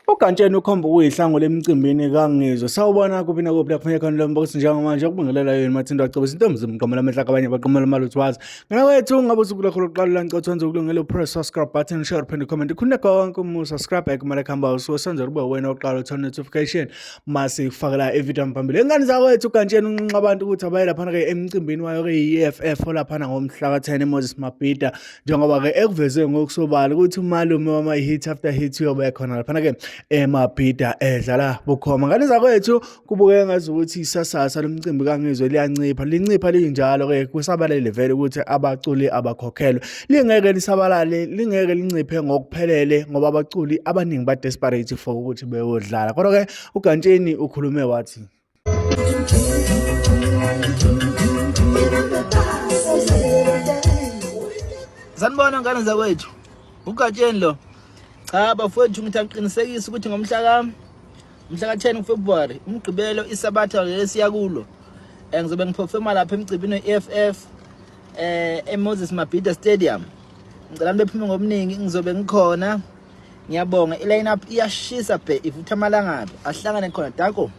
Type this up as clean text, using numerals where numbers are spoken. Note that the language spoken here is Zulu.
UGantsheni ukhomba ukuyihlangu lemcimbini kaNgizwe. Sawubona kuphi nakuphi la kufuneka khona lo mbox njengamanje ukubingelela yini Mathindo acebisa intombi zimqomela amehla kabanye baqomela amalutho wazi. Ngena wethu ngabe usuku lakho lokuqala la ngicela wenze ukulungela press subscribe button share phinde comment. Khona konke uma subscribe kumele kuhamba usuke senze ube wena oqala uthola notification mase kufakela ivideo phambili. Ingane zakwethu uGantsheni unxenxa abantu ukuthi abaye laphana ke emcimbini wayo ke i-EFF olaphana ngomhla ka-10 eMoses Mabhida njengoba-ke ekuveze ngokusobala ukuthi umalume wama-hit after hit uyobe khona laphana-ke emabhida edlala bukhoma. Ngane zakwethu kubukeka ngazi ukuthi isasasa lomcimbi kaNgizwe liyancipha, lincipha linjalo-ke kusabalele vele ukuthi abaculi abakhokhelwe. Lingeke lisabalale, lingeke linciphe ngokuphelele ngoba abaculi abaningi ba-desperate for ukuthi beyodlala. Kodwa-ke uGantsheni ukhulume wathi Sanibona ngane zakwethu. Ugatsheni lo. Cha bafowethu ngithi aqinisekise ukuthi ngomhla ka mhla ka-10 kuFebruary umgqibelo isabatha lesiya kulo. Eh ngizobe ngiphofema lapha emcimbini we-EFF eh eMoses Mabhida Stadium. Ngicela nibephume ngobuningi ngizobe ngikhona. Ngiyabonga i-line up iyashisa bhe ivutha amalangabi ahlangane khona dako.